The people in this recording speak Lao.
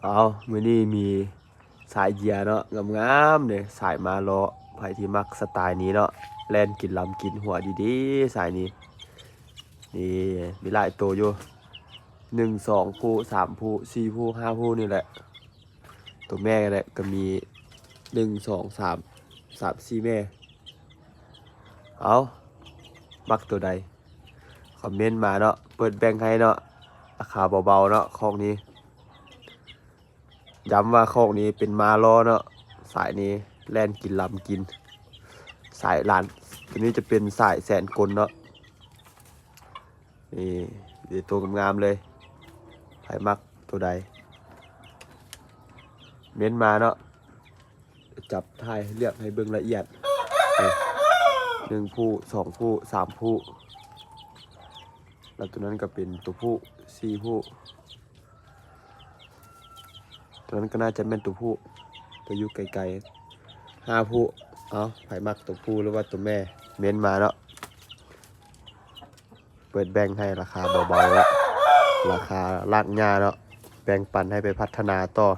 ເອົາ ມື້ນີ້ມີສາຍເຢຍເນາະ ງາມໆເດ້ ສາຍມາເລາະ ໃຜທີ່ມັກສະໄຕນີ້ເນາະ ແລ່ນກິນລຳກິນຫົວດີໆ ສາຍນີ້ ນີ້ ມີຫຼາຍໂຕຢູ່ ໜຶ່ງ ສອງ ຜູ້ ສາມ ຜູ້ ສີ່ ຜູ້ ຫ້າ ຜູ້ນີ້ແຫຼະ ໂຕແມ່ແຫຼະ ກໍມີ ໜຶ່ງ ສອງ ສາມ ສາມ ສີ່ ແມ່ ເອົາ ມັກໂຕໃດ ຄອມເມັນມາເນາະ ເປີດແບ່ງໃຫ້ເນາະ ລາຄາເບົາໆເນາະ ຄອກນີ້ ຢ້ຳວ່າຄອກນີ້ເປັນມ້າລໍເນາະ ສາຍນີ້ແລ່ນກິນລຳກິນ ສາຍລ້ານ ໂຕນີ້ຈະເປັນສາຍແສນກົນເນາະ ນີ້ ເດໂຕງາມໆເລີຍ ໃຜມັກໂຕໃດ ເມັນມາເນາະ ຈັບຖ່າຍເລືອກໃຫ້ເບິ່ງລະອຽດ ນີ້ ໜຶ່ງຜູ້ ສອງຜູ້ ສາມຜູ້ ແລ້ວໂຕນັ້ນກໍເປັນໂຕຜູ້ ສີ່ຜູ້ ໂຕນັ້ນກໍໜ້າຈະແມ່ນໂຕຜູ້ ແຕ່ຢູ່ໄກໆ ຫ້າຜູ້ ເອົາ ໃຜມັກໂຕຜູ້ ຫຼືວ່າໂຕແມ່ ເມັນມາເນາະ ເປີດແບ່ງໃຫ້ລາຄາເບົາໆລະ ລາຄາລາກຫຍ້າເນາະ ແບ່ງປັນໃຫ້ໄປພັດທະນາຕໍ່